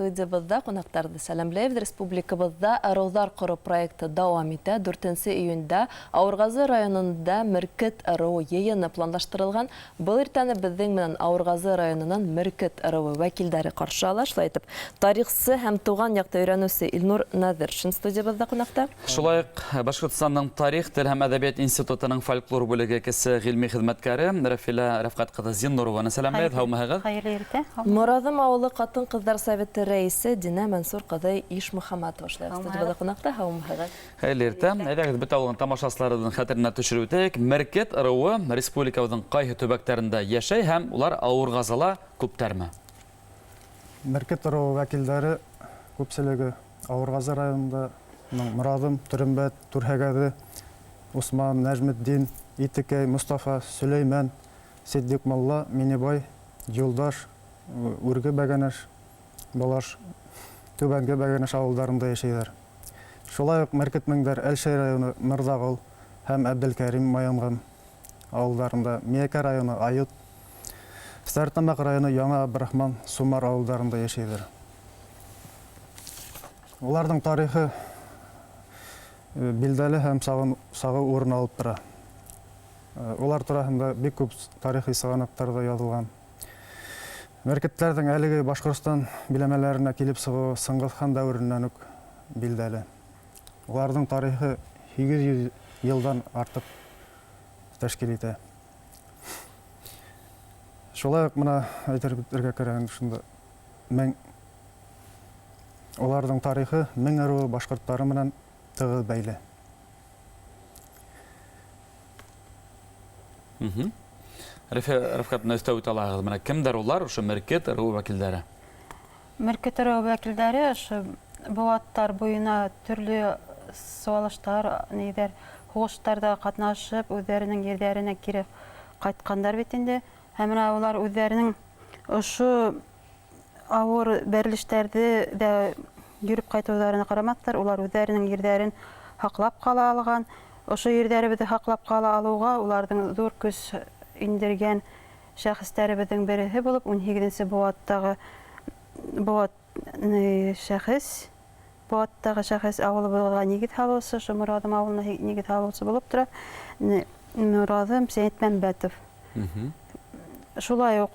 Студиябыҙҙа ҡунаҡтарҙы сәләмләйбеҙ. Республикабыҙҙа ырыуҙар ҡороу проекты дауам итә. 4 июндә Ауырғазы районында Меркет ырыуы йыйыны планлаштырылған. Был иртәне беҙҙең менән Ауырғазы районынан Меркет ырыуы вәкилдәре ҡаршы ала. Шулай итеп, тарихсы һәм тыуған яҡты өйрәнеүсе Илнур Нәҙершин студиябыҙҙа ҡунаҡта. Шулай уҡ Башҡортостандың тарих, тел һәм әҙәбиәт институтының фольклор бүлеге кесе ғилми хеҙмәткәре Рәфилә Рәфҡәт ҡыҙы Зиннурованы сәләмләйбеҙ. Һаумыһығыҙ? Хәйерле иртә. Мораҙым ауылы ҡатын-ҡыҙҙар советы рәйесе Динә Мансур ҡыҙы Ишмөхәмәтова шулай уҡ студиябыҙҙа ҡунаҡта. Һаумыһығыҙ? Хәйерле иртә. Әйҙәгеҙ, бөтә ауылдың тамашасыларыбыҙҙың хәтеренә төшөрөп үтәйек. Меркет ырыуы республикабыҙҙың ҡайһы төбәктәрендә йәшәй һәм улар Ауырғазыла күптәрме? Меркет ырыуы вәкилдәре күпселеге Ауырғазы районында, Мораҙым, Төрөмбәт, Түрһәгәҙе, Усман, Нәжметдин, Итекәй, Мостафа, Сөләймән, Ситдиҡ мулла, Минебай, Юлдаш, Үрге Бәгәнәш, Балаш, Түбәнге Бәгәнәш ауылдарында йәшәйҙәр. Шулай уҡ Меркет меңдәр Әлшәй районы Мырҙағол һәм Әбделкәрим Маянған ауылдарында, Миәкә районы Айот, Стәрлетамаҡ районы Яңы Абдрахман, Сумар ауылдарында йәшәйҙәр. Уларҙың тарихы билдәле һәм сағыу урын алып тора. Улар тураһында бик күп тарихи сығанаҡтарҙа яҙылған. Меркеттәрҙең әлеге Башҡортостан биләмәләренә килеп сығыуы Сыңғыҙхан дәүеренән үк билдәле. Уларҙың тарихы 800 йылдан артыҡ тәшкил итә. Шулай уҡ бына әйтеп үтергә кәрәк шунда, уларҙың тарихы мең ырыуы башҡорттары менән тығыҙ бәйле. Рәфҡәт, өҫтәп үтә алаһығыҙ, бына кемдәр улар, ошо Меркет ырыуы вәкилдәре? Меркет ырыуы вәкилдәре ошо быуаттар буйына төрлө сыуалыштар, ниҙәр, һуғыштарҙа ҡатнашып, үҙҙәренең ерҙәренә кире ҡайтҡандар бит инде. Һәм бына улар үҙҙәренең ошо ауыр бәрелештәрҙе ҙә йөрөп ҡайтыуҙарына ҡарамаҫтар, улар үҙҙәренең ерҙәрен һаҡлап ҡала алған. Ошо ерҙәребеҙҙе һаҡлап ҡала алыуға уларҙың ҙур көс индергән шәхестәребеҙҙең береһе булып, 18-нсе быуаттағы быуаттағы шәхес ауылыбыҙға нигеҙ һалыусы, ошо Мораҙым ауылына нигеҙ һалыусы булып тора, Мораҙым Сәйетмәмбәтов. Шулай уҡ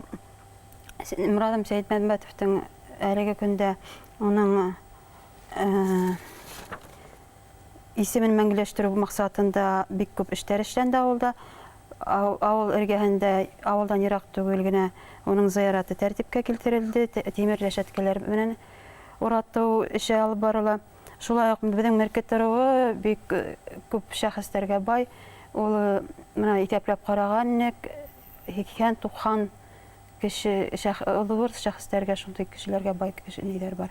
Мораҙым Сәйетмәмбәтовтың әлеге көндә уның исемен мәңгеләштереү маҡсатында бик күп эштәр эшләнде ауылда. Ауыл эргәһендә, ауылдан йыраҡ түгел генә уның зыяраты тәртипкә килтерелде, тимер рәшәткәләр менән уратыу эше алып барыла. Шулай уҡ беҙҙең Меркет ырыуы бик күп шәхестәргә бай. Ул бына иҫәпләп ҡараған инек, 80-90 кеше, ҙур шәхестәргә, шундай кешеләргә бай кеше ниҙәр бар.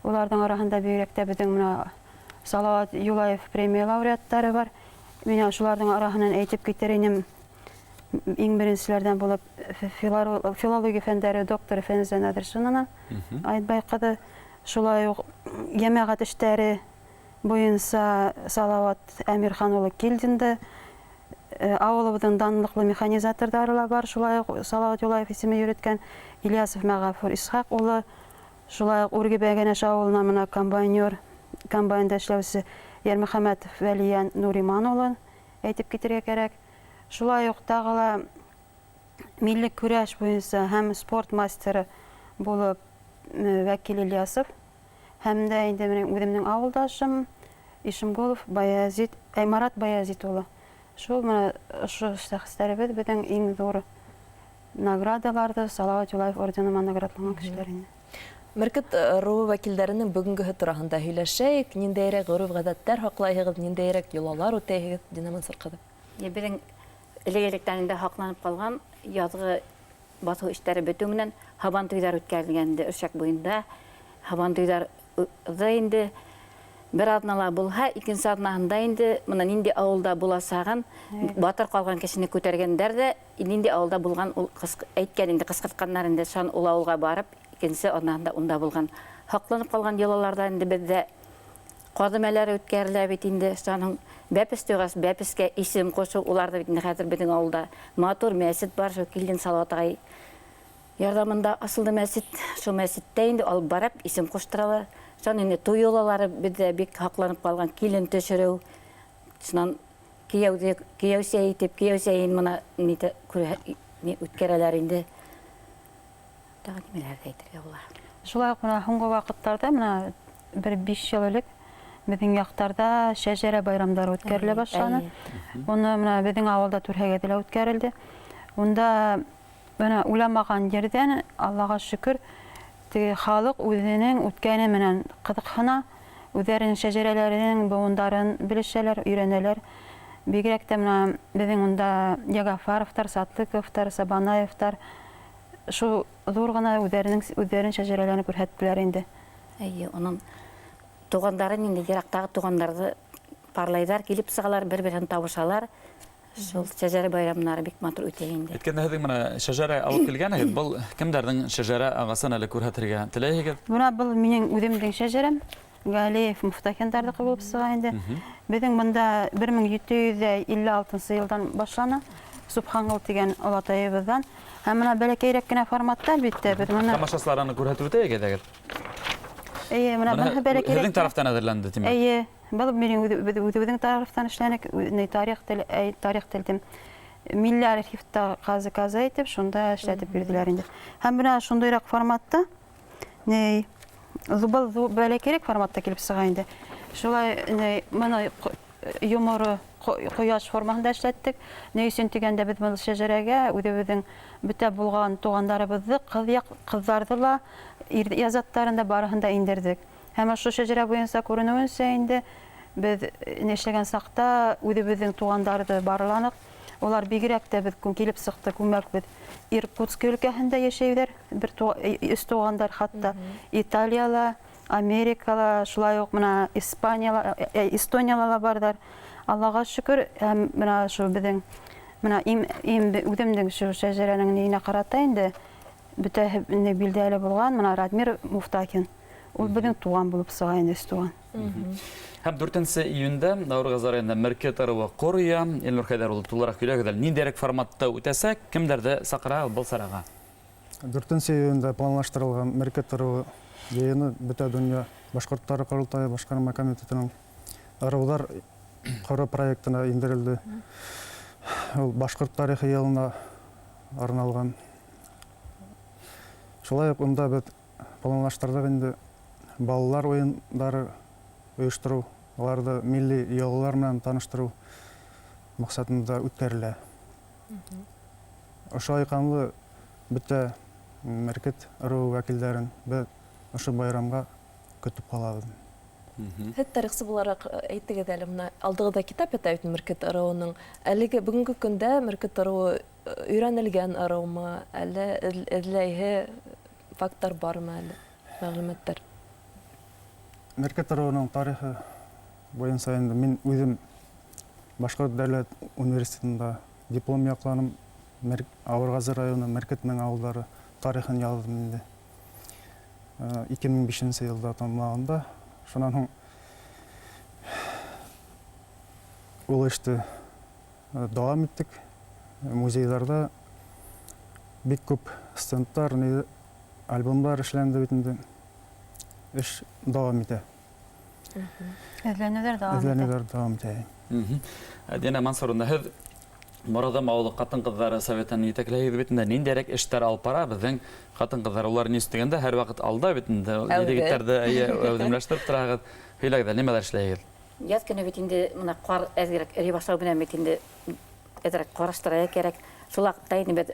Уларҙың араһында бигерәк тә беҙҙең бына Салауат Юлаев премия лауреаттары бар. Мин шуларҙың араһынан әйтеп китер инем, иң беренселәрҙән булып филология фәндәре докторы Фәнзә Нәҙершинана Айтбай ҡыҙы, шулай уҡ йәмәғәт эштәре буйынса Салауат Әмирхан улы Килдинды, ауылыбыҙҙың данлыҡлы механизаторҙары ла бар, шулай уҡ Салауат Юлаев исеме йөрөткән Ильясов Мәғәфүр Исхаҡ улы, шулай уҡ Үрге Бәгәнәш ауылына бына комбайнда эшләүсе Йәрмөхәмәтов Вәлиән Нуриман улын әйтеп китергә кәрәк. Шулай уҡ тағы ла милли көрәш буйынса һәм спорт мастеры булып Вәкил Ильясов һәм дә инде минең үҙемдең ауылдашым Ишемгулов Баязит, Марат Баязит улы. Шул бына ошо шәхестәребеҙ беҙҙең иң ҙур наградаларҙы Салауат Юлаев ордены менән наградланған кешеләр инде. Меркет ырыуы вәкилдәренең бөгөнгөһө тураһында һөйләшәйек. Ниндәйерәк ғөрөф-ғәҙәттәр һаҡлайһығыҙ, ниндәйерәк йолалар үтәйһегеҙ, Динә Мансур ҡыҙы? Беҙҙең элек-электән инде һаҡланып ҡалған яҙғы баҫыу эштәре бөтөү менән һабан туйҙар үткәрелгән инде Өршәк буйында. Һабан туйҙарҙы инде бер аҙнала булһа, икенсе аҙнаһында инде бына ниндәй ауылда буласағын батыр ҡалған кешене күтәргәндәр ҙә, ниндәй ауылда булған ул әйткән инде, ҡысҡыртҡандар инде, шан ул ауылға барып, икенсе аҙнаһында унда булған. Һаҡланып ҡалған йолаларҙа инде беҙҙә ҡаҙы мәләре үткәрелә бит инде, шуның бәпес туйғас, бәпескә исем ҡушыу, уларҙы бит инде хәҙер беҙҙең ауылда матур мәсет бар, шул Килдин Салауат ағай ярҙамында асылды мәсет. Шул мәсеттә инде алып барып исем ҡуштыралар. Шунан инде туй йолалары беҙҙә бик һаҡланып ҡалған, килен төшөрөү, шунан кейәүҙе кейәүсә итеп, кейәүсәйен мына үткәрәләр инде. Тағы нимәләрҙе әйтергә була? Шулай уҡ мына һуңғы ваҡыттарҙа, мына бер 5 йыл элек беҙҙең яҡтарҙа шәжәрә байрамдары үткәрелә башланы. Уны мына беҙҙең ауылда Түрһәгәҙе лә үткәрелде. Унда мына уйламаған ерҙән, Аллаға шөкөр, теге халыҡ үҙенең үткәне менән ҡыҙыҡһына, үҙҙәренең шәжәрәләренең быуындарын белешәләр, өйрәнәләр. Бигерәк тә мына беҙҙең унда Ягафаровтар, Сатлыковтар, Сабанаевтар шул ҙур ғына үҙҙәренең шәжәрәләрен күрһәттеләр инде. Эйе, уның туғандарын инде йыраҡтағы туғандарҙы парлайҙар, килеп сығалар, бер-береһен табышалар. Шул шәжәрә байрамнары бик матур үтә инде. Әйткәндә, һеҙҙең мына шәжәрә алып килгәнһегеҙ, был кемдәрҙең шәжәрә ағасын әле күрһәтергә теләйһегеҙ? Бына был минең үҙемдең шәжәрәм. Галиев Муфтахиндарҙыҡы булып сыға инде. Беҙҙең бында 1756 йылдан башлана. Субханғол тигән олатайыбыҙҙан. Һәм мына бәләкәйерәк кенә форматта, әлбиттә, беҙ мына Тамашасылар аны күрһәтеп үтәйек, әйҙәгеҙ. Эйе, мына быныһы бәләкәйерәк. Һеҙҙең тарафтан әҙерләнде, тимәк. Эйе, был минең үҙебеҙҙең тарафтан эшләнек, тарих тел, тарих тел тим. Милли архивта ҡазы итеп, шунда эшләтеп бирҙеләр инде. Һәм бына шундайыраҡ форматта, ни, был бәләкәйерәк форматта килеп сыға инде. Шулай, ни, мына йоморо ҡояш формаһында эшләттек. Ни өсөн тигәндә, беҙ был шәжәрәгә үҙебеҙҙең бөтә булған туғандарыбыҙҙы, ҡыҙ яҡ ҡыҙҙарҙы ла, ир язаттарын да барыһын да индерҙек. Һәм ошо шәжәрә буйынса күренеүенсә инде беҙ эшләгән саҡта үҙебеҙҙең туғандарҙы барланыҡ. Улар бигерәк тә беҙ килеп сыҡты, күмәк беҙ Иркутск өлкәһендә йәшәйҙәр, бер өс туғандар хатта Италияла, Америкала, шулай уҡ мына Испанияла, Эстонияла ла барҙар. Аллаға шөкөр, һәм мына шул беҙҙең мына им үҙемдең шул шәжәрәнең ниенә ҡарата инде бөтәһе билдәле булған мына Радмир Муфтахин. Ул беҙҙең туған булып сыға инде, өс туған. Һәм 4 июндә Науырғазы районында Меркет ырыуы ҡорыя. Илнур Хәйҙәр улы, тулыраҡ һөйләгеҙ әле, ниндәйерәк форматта үтәсәк, кемдәрҙе саҡыра был сараға? 4 июндә планлаштырылған Меркет ырыуы йыйыны Бөтә донъя башҡорттары ҡоролтайы башҡарма комитетының ырыуҙар ҡороу проектына индерелде. Ул башҡорт тарихы йылына арналған. Шулай уҡ унда беҙ планлаштырҙыҡ инде балалар уйындары ойоштороу, уларҙы милли йолалар менән таныштырыу маҡсатында үткәрелә. Ошо айҡанлы бөтә Меркет ырыуы вәкилдәрен беҙ ошо байрамға көтөп ҡалабыҙ. Һеҙ тарихсы булараҡ әйтегеҙ әле, мына алдығыҙҙа китап ята бит Меркет ырыуының. Әлеге бөгөнгө көндә Меркет ырыуы өйрәнелгән ырыумы, әллә эҙләйһе факттар бармы әле, мәғлүмәттәр? Меркет ырыуының тарихы буйынса инде мин үҙем Башҡорт дәүләт университетында диплом яҡланым. Ауырғазы районы Меркетнең ауылдары тарихын яҙҙым инде. 2005 йылда тамамлағанда. Шунан һуң ул эште дауам иттек. Музейҙарҙа бик күп стендтар, альбомдар эшләнде бит инде. Эш дауам итә. Эҙләнеүҙәр дауам итә. Эҙләнеүҙәр дауам итә. Дина Мансуровна, һеҙ Мораҙым ауылы ҡатын-ҡыҙҙары советын етәкләйһегеҙ бит инде. Ниндәйерәк эштәр алып бара беҙҙең ҡатын-ҡыҙҙар? Улар ни тигәндә һәр ваҡыт алда бит инде. Егеттәрҙе әүҙемләштереп тораһығыҙ. Һөйләгеҙ, нимәләр эшләйһегеҙ? Яҙ көнө бит инде мына ҡар әҙерәк эрей башлау менән бит инде әҙерәк ҡараштырырға кәрәк. Шул ваҡытта инде беҙ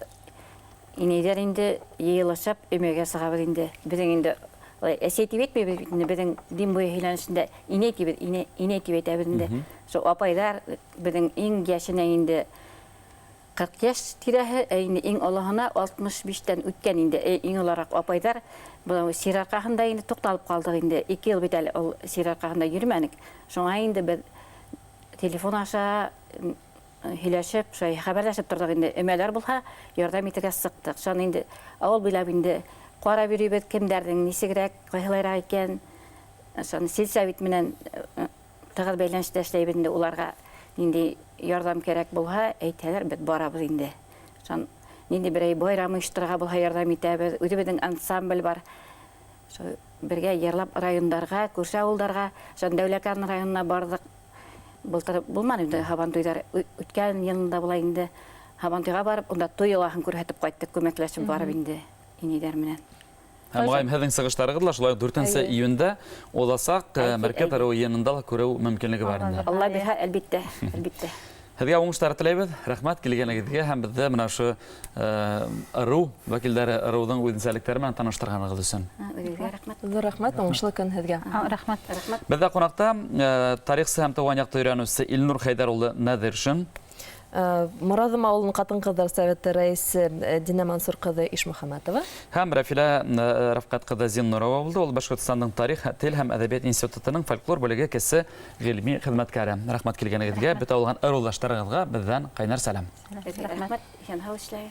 инәйҙәр инде йыйылышып өмәгә сығабыҙ инде. Беҙҙең инде әсәй тип әйтмәйбеҙ бит инде, беҙҙең дин буйы һөйләнешендә инәй тибеҙ, инәй тип әйтәбеҙ инде. Шул апайҙар беҙҙең иң йәшенә инде 40 йәш тирәһе, ә инде иң олоһона 65-тән үткән инде, иң олораҡ апайҙар. Бына сир арҡаһында инде туҡталып ҡалдыҡ инде. 2 йыл бит әле ул сир арҡаһында йөрөмәнек. Шуңа инде беҙ телефон аша һөйләшеп, шулай хәбәрләшеп торҙоҡ инде. Өмәләр булһа, ярҙам итергә сыҡтыҡ. Шунан инде ауыл буйлап инде ҡарап йөрөйбөҙ, кемдәрҙең нисегерәк, ҡайһылайыраҡ икән. Шунан сельсовет менән тығыҙ бәйләнештә эшләйбеҙ инде. Уларға ниндәй ярҙам кәрәк булһа, әйтһәләр, беҙ барабыҙ инде. Шунан Нинди берәй байрам ойошторорға булһа, ярҙам итәбеҙ. Үҙебеҙҙең ансамбль бар. Шул бергә йырлап райондарға, күрше ауылдарға, шул Дәүләкән районына барҙыҡ. Былтыр булманы инде һабантуйҙар. Үткән йылында була инде һабантуйға барып, унда туй йолаһын күрһәтеп ҡайттыҡ, күмәкләшеп барып инде инәйҙәр менән. Һәм моғайын һеҙҙең сығыштарығыҙ ла шулай уҡ 4 июндә уҙасаҡ Мәркәт ырыуы йыйынында ла күреү мөмкинлеге бар инде. Алла бирһә, әлбиттә, әлбиттә. Һеҙгә уңыштар теләйбеҙ. Рәхмәт килгәнегеҙгә һәм беҙҙе мына ошо ырыу вәкилдәре, ырыуҙың үҙенсәлектәре менән таныштырғанығыҙ өсөн. Үҙегеҙгә рәхмәт. Ҙур рәхмәт, уңышлы көн һеҙгә. Рәхмәт. Рәхмәт. Беҙҙә ҡунаҡта тарихсы һәм тыуған яҡты өйрәнеүсе Илнур Хәйҙәр улы Нәҙиршин. Мораҙым ауылының ҡатын-ҡыҙҙар советы рәйесе Динә Мансур ҡыҙы Ишмөхәмәтова. Һәм Рәфилә Рәфҡәт ҡыҙы Зиннурова булды. Ул Башҡортостандың тарих, тел һәм әҙәбиәт институтының фольклор бүлеге кесе ғилми хеҙмәткәре. Рәхмәт килгәнегеҙгә, бөтә булған ырыуҙаштарығыҙға беҙҙән ҡайнар сәләм. Рәхмәт, иҫән һау эшләгеҙ.